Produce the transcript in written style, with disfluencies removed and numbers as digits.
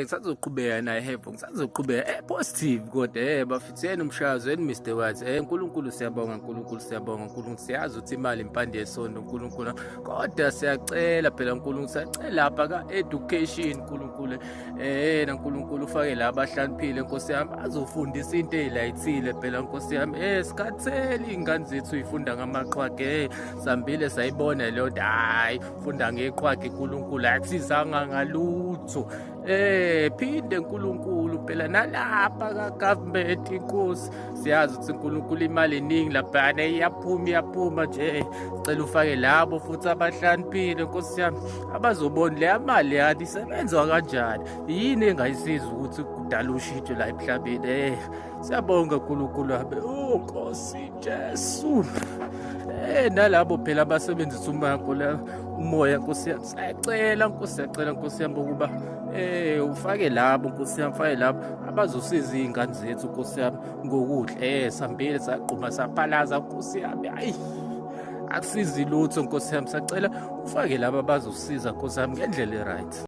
Ngisazoqhubeka naye hebo, ngisazoqhubeka positive kodwa bafethu, yena umshazo yena Mr White. uNkulunkulu siyabonga, uNkulunkulu siyabonga, uNkulunkulu siyazi ukuthi imali impande yesondo, uNkulunkulu, kodwa siyacela phela uNkulunkulu, siyacela lapha ka education, uNkulunkulu, na uNkulunkulu ufake la abahlaniphile, Nkosi yami, azofundisa into ezilayithile phela, Nkosi yami. Sikhathele ingane zethu ifunda ngamaqhwage. Sambile sayibona leyo nto, hayi, funda ngeqhwage, uNkulunkulu, akusizanga ngalutho. Phinde uNkulunkulu phela nalapha ka government, inkosi, siyazi ukuthi uNkulunkulu imali eningi laphana iyaphuma, iyaphuma nje. Sicela ufake labo futhi abahlaniphile, Nkosi yami, abazobona le mali yani isebenzwa kanjani, yini engayisiza ukuthi kudala ushintsho la emhlabeni. Siyabonga uNkulunkulu wami, oh Nkosi Jesu. Nalabo phela abasebenzisa umanko la, umoya, Nkosi yami, siyacela Nkosi, siyacela Nkosi yami ukuba ufake labo, Nkosi yami, ufake labo abazosiza iy'ngane zethu, Nkosi yami, ngokudla. Sambile saqhuma saphalaza, Nkosi yami, hayi, akusizi lutho, Nkosi yami, sacela ufake laba abazosiza, Nkosi yami, ngendlela e-right.